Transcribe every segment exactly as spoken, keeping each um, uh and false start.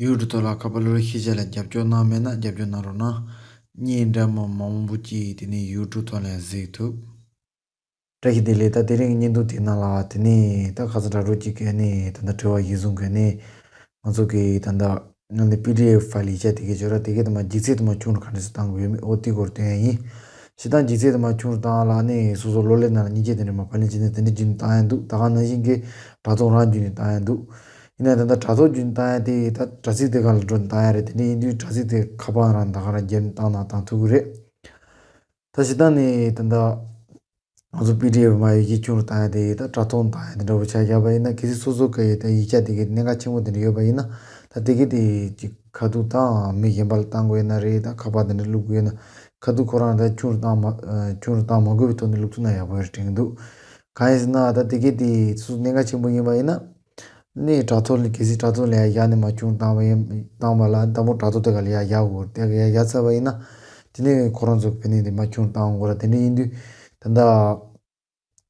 ཡུ་ཊུབ་ཐོག་ལ་ཁ་པར་གློག་ཀླད་ཤེས་བྱ་ལ་རྒྱབ་སྐྱོར་གནང་མེད་ན་རྒྱབ་སྐྱོར་གནང་རོགས་གནང་། བརྙན་འདྲ་མིན་མང་པོ་ཅིག་དེ་ནས་ཡུ་ཊུབ་ཐོག་ལ་གཟིགས་ཐུབ། བཀྲ་ཤིས་བདེ་ལེགས། ད་དེ་རིང་བརྙན་ཐུང་དེ་ནང་ལ་དེ་ནས་ད་ཁ་སང་དྲ་གྲོགས་གཅིག་གིས་ནི་ད་ལྟ་དྲི་བ་གཞིར་བཟུང་གིས་ནི་ང་ཚོ་གི་ད་ལྟ་ང་ནི་པི་ཌི་ཨེཕ་ཕའིལ་ཡིག་ཆ་དེ་གའི་སྦྱོར་ར་དེ་གའི་དེ་མ་ལྗིད་ཚད་དེ་མ་ཆུང་རུ་ག་འདྲ་སེ་བཏང་དགོས་ཡོད་མེད་འོ་དེ་སྐོར་སྟོན་ཡ་ཡིན། སྤྱིར་བཏང་ལྗིད་ཚད་དེ་མ་ཆུང་རུ་བཏང་ཡ་ལ་ནི་སོ་སོ་གློག་ཀླད་ནང་ལ་མཉེན་ཆས་དེ་འདྲ་མ་ཕབ་ལེན་བྱས་ནས་དེ་འདྲ་བརྒྱུད་ནས་བཏང་ཡ་འདུག་ད་ག་ནང་བཞིན་གྱི་དྲ་ཐོག་རང་བརྒྱུད་ནས་བཏང་ཡ་འདུག་ཡིན་ན་ད་ལྟ་དྲ་ཐོག་བརྒྱུད་ནས་བཏང་ཡ་དེ་ད་དྲ་ཚིགས་དེ་ག་ལ་འགྲོ་ནས་བཏང་ཡ་རེད། དེ་འདྲ་ཡིན་དུས་དྲ་ཚིགས་དེ་ཁ་པར་རང་ད་ག་རང་བརྒྱབ་ནས་བཏང་ན་བཏང་ཐུབ་ཀྱི་རེད། ད་སྤྱིར་བཏང་ནི་ད་ལྟ་ང་ཚོ་པི་ཌི་ཨེཕ་མ་ཡི་གེ་ཆུང་རུ་བཏང་ཡ་དེ་ད་དྲ་ཐོག་བཏང་ཡ་དེ་འདྲ་བོ་ཆ་བཞག་པ་ཡིན་ན་གལ་སྲིད་སོ་སོ་ག་ཡི་ད་ཡིག་ཆ་དེ་གའི་གནད་འགག་ཆེན་པོ་དེ་འདྲ་ཡོད་པ་ཡིན་ན་ད་དེ་གའི་དེ་ཅིག་ཁ་ཐུག་དང་མི་གཞན་པ་ལ་བཏང་དགོས་ཡོད་ན་རེད། ད་ཁ་པར་དེ་འདྲ་བླུག་དགོས་ཡོད་ན་ཁ་ཐུག་ཁོ་རང་ད་ཆུང་རུ་བཏང་མ་ཆུང་རུ་བཏང་མ་དགོས་པའི་ཐོག་ནས་བླུག་ཐུབ་ན་ཡག་པོ་ཡོད་རེད་དྲན་གྱི་འདུག་གང་ཡིན་ཟེར་ན་ད་དེ་གའི་དེ་སོ་སོ་གནད་འགག་ཆེན་པོ་ཡིན་པ་ཡིན་ན། ནི་དྲ་ཐོག་ལ་གལ་སྲིད་དྲ་ཐོག་ལ་ཡར་བཞག་ནས་མ་ཆུང་བཏང་བ་ཡིན་བཏང་བ་ལ་དང་པོ་དྲ་ཐོག་དེ་ག་ལ་ཡར་བཞག་དགོས། དེ་ག་ཡར་བཞག་ཚར་བ་ཡིན་ན་དེ་ནས་ཁོ་རང་ཚོ་གི་ཕན་ནུས་དེ་མ་ཆུང་བཏང་དགོས་ར། དེ་འདྲ་ཡིན་དུས་ད་ལྟ་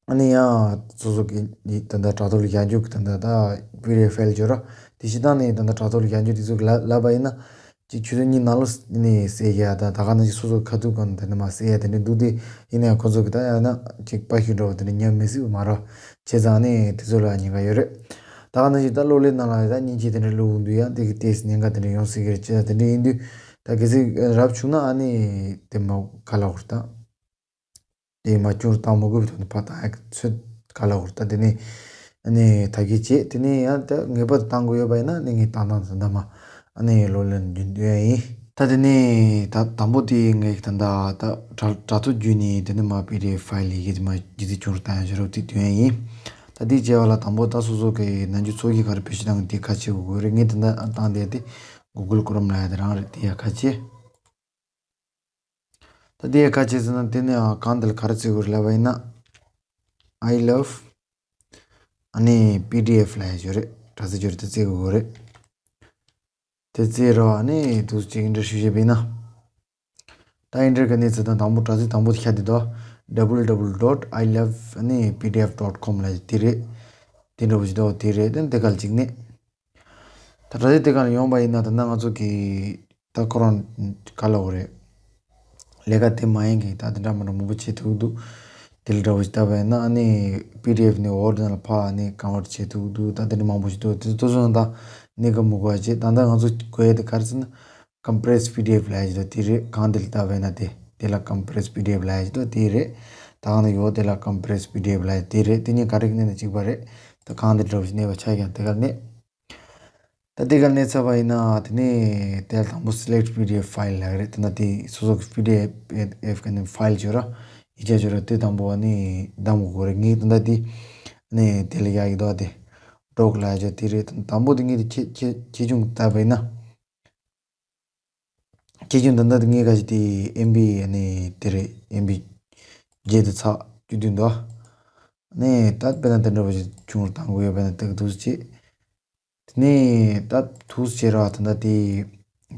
ཨ་ནི་ཡང་སོ་སོ་གི་ད་ལྟ་དྲ་ཐོག་ལ་བཞག་རྒྱུ་གི་ད་ལྟ་ད་པི་ཌི་ཨེཕ་ཕའིལ་བརྗོད་ར་དེ་སྤྱིར་བཏང་ནས་ད་ལྟ་དྲ་ཐོག་ལ་བཞག་རྒྱུ་དེ་ཚོ་གི་ལབ་ལབ་པ་ཡིན་ན་ཅིག་ཆུ་ཚོད་གཉིས་ནང་ལོགས་ནས་གསལ་བཞག་ད་ད་ག་ནང་བཞིན་སོ་སོ་ཁ་ཐུག་གང་དེ་འདྲ་མ་གསལ་ཡ་དེ་འདྲ་འདུག་དེ་ཡིན་ན་ཡང་ཁོ་ཚོ་གི་ད་ཡང་ན་ཅིག་པར་ཤུགས་འདྲ་བོ་དེ་འདྲ་ཉམས་མི་སྲིད་པ་མ་རེད། བྱས་ཙང་ནི་དེ་ཚོ་ལ་ཉེན་ཁ་ཡོད་རེད། ད་ག་ནང་བཞིན་ད་གློག་ཀླད་ནང་ལ་ད་མཉེན་ཆས་དེ་འདྲ་བླུགས་འདུག་ཡང་དེ་གི་ཏོག་ཙམ་ཉེན་ཁ་དེ་འདྲ་ཡོང་སྲིད་ཀྱི་རེད། བྱས་ཙང་དེ་འདྲ་ཡིན་དུས་ད་གལ་སྲིད་རབ་བྱུང་ན་ཨ་ནི་དེ་མ་ག་ལ་འོར་ད། དེ་མ་བྱུང་བཏང་མ་དགོས་པའི་ཐོག་ནས་ཕར་བཏང་ཡག་ཚོད་ག་ལ་འོར་ད། དེ་ནས་ཨ་ནི་ཐབས་ཤེས་བྱེད། དེ་ནས་ཡང་ད་ངེས་པར་དུ་བཏང་དགོས་ཡོད་པ་ཡིན་ན་ཨ་ནི་ངས་བཏང་སྟངས་དེ་འདྲ་མ་ཨ་ནི་གློག་ཀླད་རྒྱུན་འདོན་ཡིན། ད་དེ་ནས་ད་དང་པོ་དེ་ངས་ད་ད་ད་དྲ་དྲ་ཐོག་བརྒྱུད་ནས་དེ་ནས་མ་པི་ཌི་ཨེཕ་ཕའིལ་ཡི་གེ་དེ་མ་ལྗིད་ཚད་ཆུང་རུ་བཏང་ཡག་བྱེད་རོགས་དེ་འདོན་ཡིན། ད་དེ་བྱས་པ་ལ་དང་པོ་ད་སོ་སོ་གི་ནམ་རྒྱུན་ཚོགས་ཀྱི་ག་རེ་བེད་སྤྱོད་བཏང་གི་དེ་ཁ་ཕྱེ་དགོས་རེད། ངས་དེ་འདྲ་བཏང་བསྡད་དེ་Google Chrome ལ་ཡ་དེ་རང་རེད། དེ་ཡ་ཁ་ཕྱེ། ད་དེ་ཡ་ཁ་ཕྱེ་ཟེར་ན་དེ་ནས་ཨ་གང་དེ་ལ་ག་རེ་བརྩི་དགོས་རེད་ལབ་པ་ཡིན་ན། I love ཨ་ནི་པི་ཌི་ཨེཕ་ལབ་ཡ་ཅིག་ཡོད་རེད། དྲ་ཚིགས་ཅིག་ཡོད་རེད། དེ་བརྩི་དགོས་རེད། དེ་བརྩིས་རོགས། ཨ་ནི་འདུག་སེ་ཅིག་ཨེན་ཊར་ཞུ་བྱས་པ་ཡིན་ན། ད་ཨེན་ཊར་ག་ནས་བརྩི་དང་དང་པོ་དྲ་ཚིགས་དང་པོ་དེ་ཤར་དེ་དོ། W W W dot I love ཨ་ནི་P D F dot com ལབ་ཡ་དེ་རེད། དེ་འདྲ་བོ་ཞིག་འདུག་དེ་རེད། དེ་དེ་ག་ལ་གཅིག་ནས། ད་དྲ་ཚིགས་དེ་ག་ལ་ཡོང་པ་ཡིན་ན་ད་ནང་ང་ཚོ་གི་ད་ཁོ་རང་ག་ལ་འོ་རེད། ལས་ཀ་དེ་མ་ཡིན་གི་ད་དེ་འདྲ་མི་འདྲ་མང་པོ་བྱེད་ཐུབ་འདུག་དེ་ལ་འདྲ་བོ་ཞིག་བལྟས་པ་ཡིན་ན་ཨ་ནི་པི་ཌི་ཨེཕ་ནས་ཝར་ཌི་ནང་ལ་ཕར་ཨ་ནི་ཀོན་ཝར་ཊི་བྱེད་ཐུབ་འདུག་ད་དེ་འདྲ་མང་པོ་ཞིག་འདུག་དེ་ཚོ་ཚོ་ད་གནད་འགག་མི་དགོས་པ་བྱེད། ད་ལྟ་ང་ཚོ་དགོས་ཡ་དེ་ག་རེ་ཟེར་ན་ཀམ་པི་རེ་སི་པི་ཌི་ཨེཕ་ལབ་ཡ་ཞིག་འདུག་དེ་རེད། གང་དེ་ལ་བལྟས་པ་ཡིན་ན་དེ་དེ་ལ་ཀམ་པི་རེ་སི་པི་ཌི་ཨེཕ་ལབ་ཡ་ཞིག་འདུག་དེ་རེད། ད་གང་དེ་ཡོད་དེ་ལ་ཀམ་པི་རེ་སི་པི་ཌི་ཨེཕ་ལབ་ཡ་དེ་རེད། དེ་གཉིས་ག་རེ་གནས་ན་གཅིག་པ་རེད། ད་གང་དེ་འདྲ་བོ་ཞིག་གནས་པ་ཆགས་ཀྱང་དེ་ག་ལ་གནས། ད་དེ་ག་ལ་གནས་ཚར་བ་ཡིན་ན་དེ་ནས་དེ་ལ་དང་པོ་སི་ལེག་ཊི་པི་ཌི་ཨེཕ་ཕའིལ་ལབ་ཀྱི་རེད། ད་ལྟ་དེ་སོ་སོ་གི་པི་ཌི་ཨེཕ་གི་ནི་ཕའིལ་བྱོས་ར་ཡིག་ཆ་བྱོས་ར་དེ་དང་པོ་ཨ་ནི་གདམ་དགོས་རེད། ངས་ད་ལྟ་དེ་ཨ་ནི་དེ་ལ་ཡག་ཡིག་དོ་དེ་ཌོག་ལབ་ཡ་དེ་རེད། དང་པོ་དེ་ངས་དེ་ཆེ་ཆེ་ཆེ་ཆུང་བལྟས་པ་ཡིན་ན། ཁྱེད་ཀྱིས་འདི་འདྲ་ངས་ག་ཞིག་དེ་ཨེམ་བི་ཨ་ནི་དེ་རེད། ཨེམ་བི་བརྒྱད་དེ་ཚགས་བཅུ་བདུན་འདུག་ནས་ད་དཔེར་ན་དེ་འདྲ་བ་ཞིག་ཆུང་རུ་བཏང་དགོས་ཡོད་པས་ན་ཏིག་འདུག་སེ་བྱེད། དེ་ནས་ད་འདུག་སེ་བྱེད་ར་ད་ལྟ་དེ་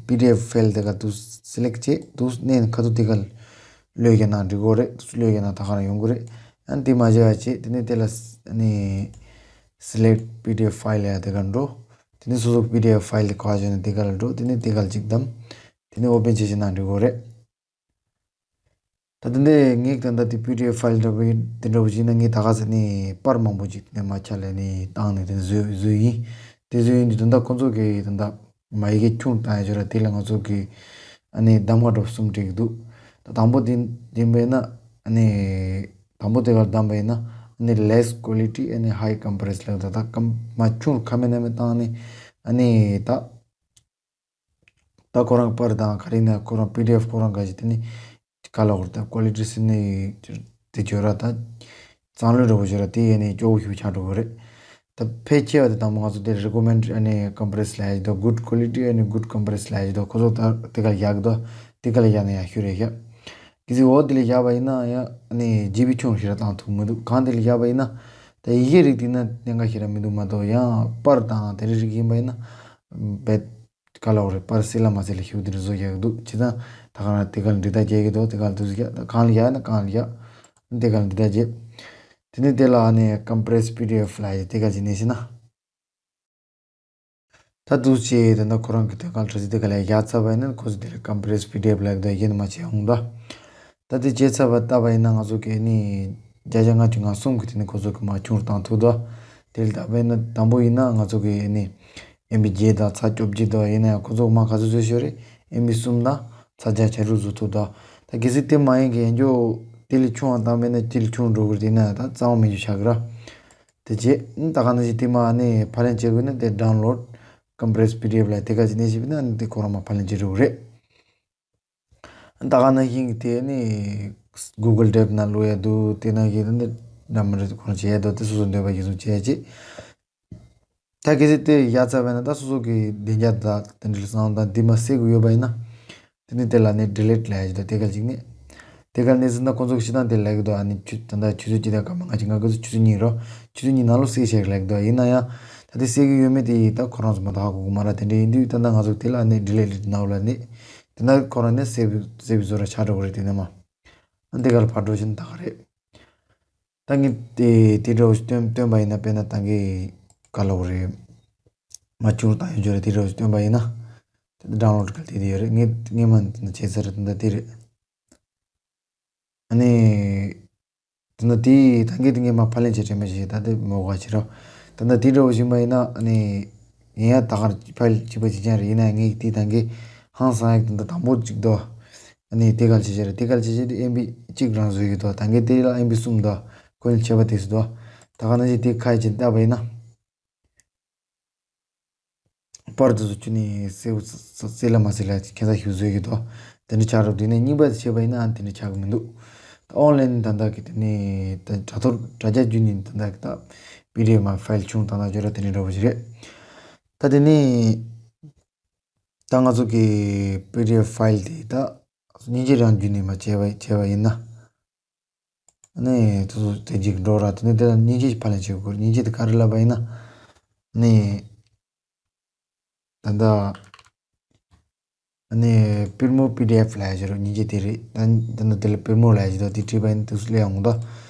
པི་ཌི་ཨེཕ་ཕའིལ་དེ་ག་འདུག་སེ་ལེག་བྱེད། འདུག་ནས་ཁ་ཐུག་དེ་ག་ལ་ལོས་ཀྱང་ན་འགྲིག་གོ་རེད། འདུག་སེ་ལོས་ཀྱང་ན་ད་ག་རང་ཡོང་གི་རེད། ཨ་ནི་དེ་མ་བྱས་པ་བྱེད། དེ་ནས་དེ་ལ་ཨ་ནི་སི་ལེག་པི་ཌི་ཨེཕ་ཕའིལ་ཡ་དེ་ག་འགྲོ། དེ་ནས་སོ་སོ་པི་ཌི་ཨེཕ་ཕའིལ་དེ་ག་བྱས་ནས་དེ་ག་ལ་འགྲོ། དེ་ནས་དེ་ག་ལ་གཅིག་བདམས། དེ་ནས་ཨོ་པན་བྱས་བྱས་ན་འགྲིག་གོ་རེད། ད་དེ་འདྲའི་ངས་ད་ལྟ་དེ་པི་ཌི་ཨེཕ་ཕའིལ་འདྲ་པོ་དེ་འདྲ་པོ་བྱས་ན་ངས་ད་ག་ཟེར་ནས་པར་མང་པོ་ཅིག་དེ་ནས་མར་ཆ་ལས་ནས་བཏང་ནས་དེ་ནས་བཟོས་བཟོས་ཡིན། དེ་བཟོས་ཡིན་དུས་ད་ལྟ་ཁོ་ཚོ་གིས་ད་ལྟ་མ་ཡི་གེ་ཆུང་བཏང་ཡ་ཅོ་ར་དེ་ལ་ང་ཚོ་གིས་ཨ་ནི་གདམ་ག་འདྲ་པོ་གསུམ་སྤྲད་ཀྱི་འདུག་ད་དང་པོ་དེ་དེ་བས་ན་ཨ་ནི་དང་པོ་དེ་གར་བདམས་པ་ཡིན་ན་ཨ་ནི་less quality ཨ་ནི་high compress ལབ་ད་ད་ཀམ་མ་ཆུང་རུ་ཁ་མེད་ན་མེད་བཏང་ནས་ཨ་ནི་ད། ད་ཁོ་རང་པར་དང་ག་རེ་ཡིན་ན་ཁོ་རང་པི་ཌི་ཨེཕ་ཁོ་རང་ག་ཞིག་དེ་ནི་ག་ལ་འོར་ད་ཀོ་ལི་ཊི་ཟེར་ནི་དེ་བརྗོད་ར་ད་གཙང་ལོས་འདྲ་པོ་བརྗོད་ར་དེ་ཡས་ནས་སྐྱོ་བོ་ཞིག་ཆགས་འགྲོ་གི་རེད། ད་ཕལ་ཆེ་བ་དེ་དང་པོ་ང་ཚོ་དེ་རི་ཀོ་མེན་ཌི་ཨ་ནི་ཀམ་པི་རེ་སི་ལབ་ཡ་ཞིག་དང་good quality ཨ་ནི་good compress ལབ་ཡ་ཞིག་དང་ཁོ་ཚོ་ད་དེ་ག་ལ་བཞག་གི་འདུག་དེ་ག་ལ་བཞག་ན་ཡག་ཤོས་རེད་ཤག་གལ་སྲིད་འོ་དེ་ལ་བཞག་པ་ཡིན་ན་ཡང་ཨ་ནི་ཇི་བི་ཆུང་རུ་ཞིག་ར་བཏང་ཐུབ་མི་འདུག་གང་དེ་ལ་བཞག་པ་ཡིན་ན་ད་ཡི་གེ་རིགས་དེ་ན་གནད་འགག་ཞིག་ར་མི་འདུག་མ་གཏོགས་ཡང་པར་དང་དེ་རིགས་རིགས་ཡིན་པ་ཡིན་ན་རྦད། ག་ལ་འོ་རེད། པར་སི་ལ་མ་སི་ལ་ཤུགས་དེ་འདྲ་བཟོ་རྒྱག་གི་འདུག་བྱས་ཙང་ད་ག་རང་དེ་ག་ལ་འབྲི་ཐག་རྒྱག་གི་འདུག་དེ་ག་ལ་འདུག་སེ་རྒྱག་ད་གང་ལ་རྒྱག་ན་གང་ལ་རྒྱག་དེ་ག་ལ་འབྲི་ཐག་རྒྱག་དེ་ནས་དེ་ལ་ཨ་ནི་ཀམ་པི་རེ་སི་པི་ཌི་ཨེཕ་ལབ་ཡ་དེ་ག་ཅིག་ནས་ཤེས་ན། ད་འདུག་སེ་ད་ལྟ་ཁོ་རང་གི་དོན་ཁ་ལ་དྲི་ཚིག་དེ་ག་ལ་བཞག་ཚར་བ་ཡིན་ན། ཁོ་ཚོ་དེ་ལ་ཀམ་པི་རེ་སི་པི་ཌི་ཨེཕ་ལབ་ཀྱི་འདུག། ཡིན་མ་བྱས་འོང་ད། ད་དེ་བྱས་ཚར་བ་ལྟ་བ་ཡིན་ན། ང་ཚོ་གི་ནི་བརྒྱ་ཆ་ལྔ་བཅུ་ང་གསུམ་གི་དེ་ནི་ཁོ་ཚོ་གི་མར་ཆུང་རུ་བཏང་ཐུབ་འདུག། དེ་ལ་ལྟ་བ་ཡིན་ན། དང་པོ་ཡིན་ན་ང་ཚོ་གི་ནི་ཨེམ་བི་བརྒྱད་དང་ཚེག་བཅོ་བརྒྱད་འདུག། ཡིན་ན་ཡང་ཁོ་ཚོ་མར་ག་ཚོད་བཟོས་ཤོག་རེད། ཨེམ་བི་གསུམ་དང་ཚེག་བརྒྱ་ཆ་དྲུག་བཟོ་ཐུབ་འདུག། ད་གལ་སྲིད་དེ་མ་ཡིན་གི་ཡིན་རྒྱུ། དེ་ལས་ཆུང་བ་བཏང་བ་ཡིན་ན་དེ་ལས་ཆུང་འགྲོ་གི་རེད། དེ་ན་ད་རྩ་བ་མེད་རྒྱུ་ཆགས་ཀྱི་རེད། དེ་རྗེས་ད་ག་ནང་བཞིན་དེ་མར་ནི་ཕབ་ལེན་བྱེད་དགོས་ན། དེ་ཌའུན་ལོཌ་ཀམ་པི་རེ་སི་པི་ཌི་ཨེཕ་ལབ་དེ་ག་ཅིག་ནས་བྱས་པ་ཡིན་ན། དེ་ཁོ་རང་མར་ཕབ་ལེན་བྱེད་འགྲོ་གི་རེད། ད་ག་ནང་བཞིན་གྱི་དེ་ནི་གུ་གལ་ཌོག་ནང་བླུག་ཡ་འདུག། དེ་ནང་བཞིན་དེ་འདྲ་མི་འདྲ་ཁོ་རང་བྱེད་ཡ་འདུག། དེ་སོ་སོ་འདོད་པ་ཡིན་ཙང་བྱེད་ཡ་བྱེད། ད་གལ་སྲིད་དེ་བཞག་ཚར་བ་ཡིན་ན། ད་སོ་སོ་གི་བདེ་འཇགས་དང་དེ་འདྲ་ལ་བསམ་དང་། དེ་མར་སེལ་དགོས་ཡོད་པ་ཡིན་ན། དེ་ནི་དེ་ལ་ནི་ཌི་ལིཊ་ལབ་ཡ་ཅིག་འདུག། དེ་ག་ཅིག་ནི། དེ་ག་ནས་ཟིན་ན་ཁོང་ཚོ་གི་སྤྱིར་བཏང་དེ་ལབ་ཀྱི་འདུག། ཨ་ནི་ཆུ་ད་ལྟ་ཆུ་ཚོད་གཅིག་དང་སྐར་མ་ལྔ་བཅུ་ང་དགུ་ཚོད། ཆུ་ཚོད་གཉིས་རོ། ཆུ་ཚོད་གཉིས་ནང་ལོགས་སེལ་བྱས་ལབ་ཀྱི་འདུག། ཡིན་ན་ཡང་ད་དེ་སེལ་གྱི་ཡོད་མེད་དེ་ད་ཁོ་རང་ཚོ་མ་ད་ཧ་གོ་གི་མ་རེད། དེ་འདྲ་ཡིན་དུས་ད་ལྟ་ང་ཚོ་དེ་ལ་ནི་ཌི་ལིཊ་ནང་ལ་ནི། དེ་ན་ཁོ་རང་ནི་སེལ་བའི་སེལ་བའི་བཟོ་འདྲ་ཆགས་འགྲོ་གི་རེད། དེ་ནས་མར་ཨ་དེ་ག་ལ་ཕར་འགྲོ་བཞིན་ད་ག་རེད། ད་ངས་དེ་དེ་འདྲ་བོ་ཞིག་སྟོན་སྟོན་པ་ཡིན་ན། དཔེར་ན་ད་གིན་ག་ལབ་དགོས་རེད། མར་ཆུང་རུ་བཏང་ཡོང་རྒྱུ་རེད། དེ་འདྲ་བོ་ཞིག་སྟོན་པ་ཡིན་ན། དེ་ཌའུན་ལོཌ་ག་ལ་དེ་དེ་ཡོད་རེད། ངས་ངས་མར་འདི་ན་བྱས་ཚར་རེད། ད་ལྟ་དེ་རེད། ཨ་ནི། ད་ལྟ་དེ་ད་གིན་དེ་ངས་མར་ཕབ་ལེན་བྱས་དྲན་པ་བྱས། ད་དེ་མོ་ག་བྱེད་རོགས། ད་ལྟ་དེ་འདྲ་བོ་ཞིག་ཡིན་པ་ཡིན་ན། ཨ་ནི། ཡིན་ཡང་ད་ག་རང་ཕ་ཡིལ་གཅིག་པ་གཅིག་རྐྱང་རེད། ཡིན་ན་ཡང་ངས་དེ་ད་གིན་ཧང་སང་ཡག་དེ་འདྲ་དང་པོ་གཅིག་འདུག། ཨ་ནི་དེ་ག་ལ་བྱེད་བྱེད་རེད། དེ་ག་ལ་བྱེད་བྱེད་དེ་ཨེམ་བི་གཅིག་རང་བཟོས་ཡོད་འདུག། ད་གིན་དེ་ལ་ཨེམ་བི་གསུམ་འདུག། ཁོ་ནི་ཁྱད་པར་དེ་སུ་འདུག། ད་ག་ནང་བཞིན་དེ་ཁ་ཡི་ཅན་བལྟས་པ་ཡིན་ན། པར་དེ་ཚོ་ཁྱོན་ནས་གསལ་པོ་གསལ་ལ་མ་གསལ་ལ་ཁྱད་མཚར་ཞིག་བཟོས་ཡོད་འདུག། དེ་འདྲ་ཆགས་འགྲོ་དུས་ནས། རྙིང་པ་དེ་བྱས་པ་ཡིན་ན་ཨ་ནི་དེ་འདྲ་ཆགས་ཀྱི་མི་འདུག། ད་ཨོན་ལན་ད་ལྟ་གི་དེ་ནས་ད་དྲ་ཐོག་དྲ་རྒྱ་བརྒྱུད་ནས་ད་ལྟ་གི་ད་པི་ཌི་ཨེཕ་མར་ཕ་ཡིལ་ཆུང་ད་ལྟ་འབྱོར་ར་དེ་འདྲ་འདྲ་བོ་ཞིག་རེད། ད་དེ་ནས། ད་ང་ཚོ་གི་པི་ཌི་ཨེཕ་ཕ་ཡིལ་དེ་ད་མཉེན་ཆས་རང་བརྒྱུད་ནས་མར་བྱས་པ་བྱས་པ་ཡིན་ན། ཨ་ནི་དེ་ཚོ་དེ་གཅིག་འགྲོ་ར། དེ་ནས་དེ་ལ་མཉེན་ཆས་ཕབ་ལེན་བྱེད་དགོས། མཉེན་ཆས་དེ་ག་རེ་ལབ་པ་ཡིན་ན། ཨ་ནི། ད་ལྟ། ཨ་ནི་པུས་མོ་པི་ཌི་ཨེཕ་ལབ་ཡ་ཅིག་རེད། མཉེན་ཆས་དེ་རེད། ད་ད་ནི་དེ་ལ་པུས་མོ་ལབ་ཡ་ཅིག་འདུག། དེ་བྲིས་པ་ཡིན་ན་དུས་སུ་སླེབས་ཡོང་ད། དུས་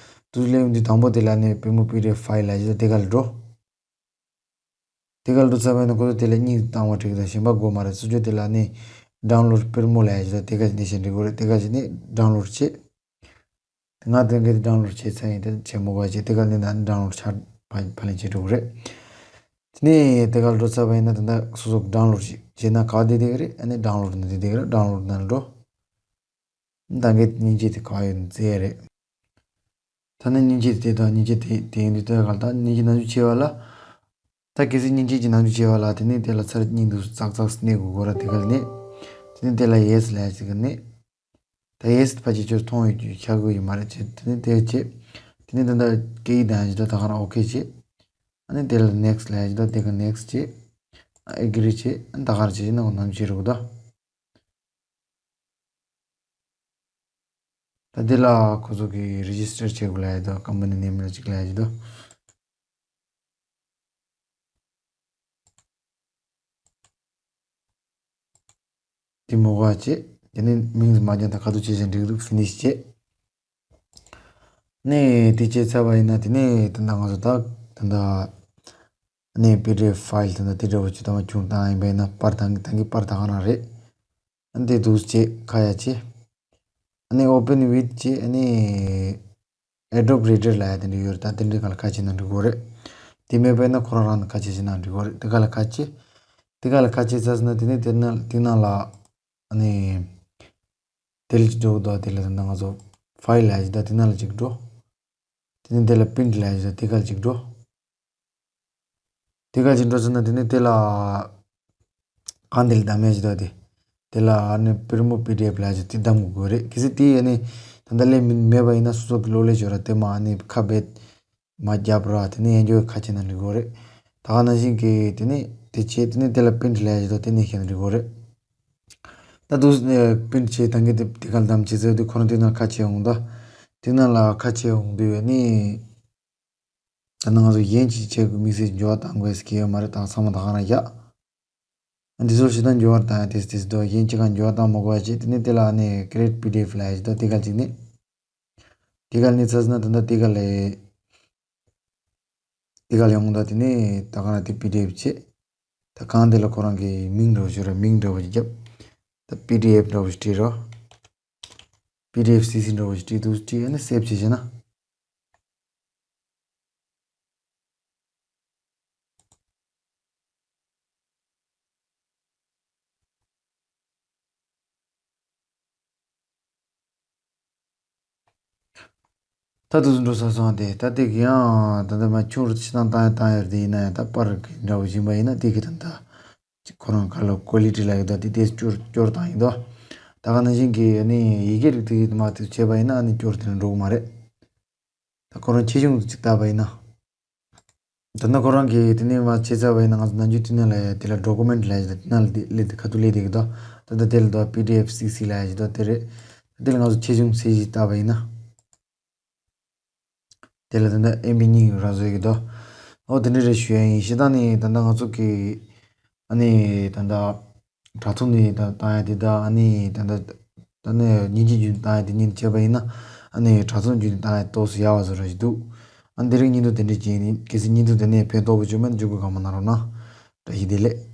སུ་སླེབས་ཡོང་དུས་དང་པོ་དེ་ལ་ནི་པུས་མོ་པི་ཌི་ཨེཕ་ཕ་ཡིལ་ལབ་ཡ་ཅིག་འདུག། དེ་ག་ལ་འགྲོ། དེ་ག་ལ་འགྲོ་ཚར་བ་ཡིན་ན་ཁོ་ཚོ་དེ་ལ་སྙིང་བཏང་བ་འགྲིག་གི་འདུག། གཞན་པ་དགོས་མ་རེད། སོ་སོ་དེ་ལ་ནི་ཌའུན་ལོཌ་པུས་མོ་ལབ་ཡ་ཅིག་འདུག། དེ་ག་ནས་བྱས་འགྲིག་གི་རེད། དེ་ག་ཅིག་ནི་ཌའུན་ལོཌ་བྱེད། ང་དེ་ག་དེ་ཌའུན་ལོཌ་བྱས་ཚར་ཡིན། དེ་བྱེད་མི་དགོས་བྱས། དེ་ག་ནས་ད་ཌའུན་ལོཌ་ཆགས་ཕ་ཕབ་ལེན་བྱེད་འགྲོ་གི་རེད། དེ་ནས་དེ་ག་ལ་འགྲོ་ཚར་བ་ཡིན་ན། ད་ལྟ་སོ་སོ་གི་ཌའུན་ལོཌ་བྱས་བྱས་ན་ག་བ་བསྡད་བསྡད་ཀྱི་རེད། ཨ་ནི་ཌའུན་ལོཌ་ནང་བསྡད་བསྡད་ཀྱི་རེད། ཌའུན་ལོཌ་ནང་འགྲོ། ད་གིན་མཉེན་ཆས་དེ་ག་བ་ཡོད་ན་བཙལ་ཡ་རེད། ད་ནི་མཉེན་ཆས་དེ་དང་མཉེན་ཆས་དེ་དེ་ཡིན་དུས། ད་ག་ལ་ད་མཉེན་ཆས་ནང་འཇུག་བྱས་པ་ལ། ད་གལ་སྲིད་མཉེན་ཆས་ཀྱི་ནང་འཇུག་བྱས་པ་ལ། དེ་ནས་དེ་ལ་ཚར་གཉིས་འདུག། ཙག་ཙག་སྣེ་དགོས་དགོས་ར། དེ་ག་ལ་ནི། དེ་ནས་དེ་ལ་ཡེ་སི་ལབ་ཡ་ཅིག་གི་ནི། ད་ཡེ་སི་ཕལ་ཆེར་ཁྱོད་མཐོང་ཡོད་རྒྱུ་ཆགས་ཀྱི་ཡོད་མ་རེད་བྱས། དེ་ནས་དེ་བྱས། དེ་ནས་ད་ལྟ་སྐད་ཡིག་དང་ཡང་ཅིག་ད་ད་ག་རང་ཨོ་ཁེ་བྱས། ཨ་ནི་དེ་ལ་ནེག་སི་ལབ་ཡ་ཅིག་ད། དེ་ག་ནེག་སི་བྱས། ཨེ་གི་རི་བྱས། ཨ་ནི་ད་ག་རང་བྱས་ན་ནང་བྱེད་རོགས་ད། ད་འདི་ལ་ཁོ་ཚོ་གི་རི་ཇི་སི་ཊར་བྱེད་དགོས་ལབ་ཡ་འདུག། ཀམ་པ་ནི་ནེམ་ལ་ཅིག་ལབ་ཡ་ཅིག་འདུག། དེ་མོ་ག་བྱེད། དེ་ནས་མིང་མ་རྒྱག་ད་ག་དུས་བྱེད་ཅིག་འགྲིག་འདུག། ཕི་ནིཤ་བྱེད། ནས་དེ་བྱས་ཚར་བ་ཡིན་ན། དེ་ནས་ད་ལྟ་ང་ཚོ་ད་ད་ལྟ་ནས་པི་ཌི་ཨེཕ་ཕ་ཡིལ་ད་ལྟ་དེ་འདྲ་བོ་ཅིག་ད་མར་ཆུང་བཏང་ཡིན་པ་ཡིན་ན། པར་ད་གིན་ད་གིན་པར་ད་ག་རང་རེད། ཨ་འདི་འདུག་བྱས། ཁ་ཡ་བྱས། ཨ་ནི་ཨོ་པེན་ཝིད་བྱས། ཨ་ནི་ཨེ་ཌོབ་རི་ཌར་ལབ་ཡ་དེ་འདྲ་ཡོད་རེད། ད་དེ་འདྲའི་སྒང་ལ་ཁ་ཕྱེ་ན་འགྲིག་གི་རེད། དེ་མེད་པ་ཡིན་ན་ཁོ་རང་རང་ནས་ཁ་ཕྱེ་ཕྱེ་ན་འགྲིག་གི་རེད། དེ་སྒང་ལ་ཁ་ཕྱེ། དེ་སྒང་ལ་ཁ་ཕྱེ་ཚར་སོང་ན། དེ་ནས་དེ་ནང་དེ་ནང་ལ་ཨ་ནི་དེ་ལ་ཅིག་འགྲོ་གི་འདུག། དེ་ལ་ད་ང་ཚོ་ཕ་ཡིལ་ལབ་ཡ་ཅིག་ད། དེ་ནང་ལ་ཅིག་འགྲོ། དེ་ནས་དེ་ལ་པི་རིནཊ་ལབ་ཡ་ཅིག་ད། དེ་སྒང་ལ་ཅིག་འགྲོ། དེ་ག་ཅིག་འགྲོ་ཚར་ན། དེ་ནས་དེ་ལ་གང་དེ་ལ་གདམ་ཡ་ཅིག་འདུག་སྟེ། དེ་ལ་ཨ་ནི་པུས་མོ་པི་ཌི་ཨེཕ་ལབ་ཡ་ཅིག་དེ་གདམ་དགོས་རེད། གལ་སྲིད་དེ་ཨ་ནི་ད་ལྟ་ལས་མི་མེད་པ་ཡིན་ན། སོ་སོ་གི་གློག་ཀླད་ཅིག་ཡོད་ར། དེ་མར་ཨ་ནི་ཁ་སྦད་མར་རྒྱབ་ར། དེ་ནས་ཡང་བསྐྱར་ཁ་ཕྱེ་ན་འགྲིག་གི་རེད། ད་ག་ནང་བཞིན་གྱི་དེ་ནས་དེ་བྱས། དེ་ནས་དེ་ལ་པི་རིནཊ་ལབ་ཡ་ཅིག་འདུག། དེ་ནས་ཕྱེ་ན་འགྲིག་གི་རེད། ད་འདུག་སེ་པི་རིནཊ་བྱས། ད་གིན་དེ་དེ་ག་ལ་གདམ་བྱས་ཚར་དུས་ཁོ་རང་དེ་ནང་ཁ་ཕྱེ་འོང་ད། དེ་ནང་ལ་ཁ་ཕྱེ་འོང་དུས་ཨ་ནི། ད་ནང་ང་ཚོ་གཞན་གྱིས་བྱེད་དགོས། དམིགས་བསལ་འགྱུར་བ་གཏང་དགོས་ཟེར་གྱི་ཡོད་མ་རེད། ད་ཚང་མ་ད་ག་རང་བཞག། འདི་ཚོ་ཞེ་དྲག་འགྱུར་བ་གཏང་ཡ་དེ་དེ་འདུག། གཞན་གྱི་སྒང་འགྱུར་བ་གཏང་མ་དགོས་པ་བྱས། དེ་ནས་དེ་ལ་ཨ་ནི་ཀི་རི་ཨེ་ཊི་པི་ཌི་ཨེཕ་ལབ་ཡ་ཅིག་འདུག། དེ་ག་ཅིག་ནས། དེ་ག་ནས་ཚར་སོང་ན། ད་ལྟ་དེ་ག་ལ་དེ་ག་ལ་ཡོང་ད། དེ་ནས་ད་ག་རང་དེ་པི་ཌི་ཨེཕ་བྱས། ད་གང་དེ་ལ་ཁོ་རང་གི་མིང་འདྲ་བོ་ཞིག་ར། མིང་འདྲ་བོ་ཞིག་བརྒྱབ། ད་པི་ཌི་ཨེཕ་འདྲ་བོ་ཞིག་བྲིས་རོགས། པི་ཌི་ཨེཕ་སི་སི་འདྲ་བོ་ཞིག་བྲིས་འདུག། བྲིས་ཨ་ནི་སེབ་བྱས་བྱས་ན། ད་དུ་འགྲོ་ས་སོང་སྟེ། ད་དེ་གི་ཡང་ད་ལྟ་མ་ཁྱོར་ཕྱི་ནང་བཏང་ཡ་བཏང་ཡ་རེད། ཡིན་ན་ཡང་ད་པར་གི་འདྲ་བོ་བཞིན་པ་ཡིན་ན། དེ་གི་ད་ད་ཁོ་རང་ག་ལ་ཀོ་ལི་ཊི་ལ་ཡོད་ད། དེ་དེ་སྐྱོར་སྐྱོར་བཏང་ཡིན་དོ། ད་ག་ནང་བཞིན་གི་ཨ་ནི་ཡི་གེ་རིགས་དེ་གི་མ་དེ་བྱས་པ་ཡིན་ན་ཨ་ནི་སྐྱོར་དེ་ནི་འགྲོ་གི་མ་རེད། ད་ཁོ་རང་ཆེ་ཆུང་དུ་ཅིག་བལྟས་པ་ཡིན་ན། ད་ནི་ཁོ་རང་གིས་དེ་ནས་མ་བྱས་ཚར་བ་ཡིན་ན། ང་ཚོ་ནམ་རྒྱུན་དེ་ནས་ལ་ཡ་དེ་ལ་ཌོ་ཀུ་མེན་ཊི་ལ་ཡ་དེ་ནས་ལ་དེ་ལས་དེ་ཁ་ཐུག་ལས་དེ་གི་དོ། ད་ལྟ་དེ་ལ་དོ་པི་ཌི་ཨེཕ་སི་སི་ལ་ཡ་ཞིག་དོ་དེ་རེད། དེ་ལ་ང་ཚོ་ཆེ་ཆུང་ཚད་གཞི་བལྟས་པ་ཡིན་ན། དེ་ལ་ད་ལྟ་ཨེམ་བི་གཉིས་རག་བཟོས་ཀྱི་དོ། ཨོ་དེ་འདྲ་རེད་ཞུ་ཡ་ཡིན། ཞེ་དྲག་ནི་ད་ལྟ་ང་ཚོ་གི་ཨ་ནི་ད་ལྟ་དྲ་ཐོག་ནས་ད་བཏང་ཡ་དེ་དང་། ཨ་ནི་ད་ལྟ་ད་ནི་མཉེན་ཆས་བརྒྱུད་ནས་བཏང་ཡ་དེ་གཉིས་བྱས་པ་ཡིན་ན། ཨ་ནི་དྲ་ཐོག་བརྒྱུད་ནས་བཏང་ཡ་ཏོག་ཙམ་ཡག་པ་བཟོ་འདྲ་ཞིག་འདུག། ཨ་ནི་དེ་རིང་བརྙན་ཐུང་དེ་འདྲ་ཅིག་ཡིན། གལ་སྲིད་བརྙན་ཐུང་དེ་ནས་ཕན་ཐོགས་པ་བྱུང་མེད་ན་འཇུག་སྒོ་གང་མ་གནང་རོགས་གནང་། བཀྲ་ཤིས་བདེ་ལེགས།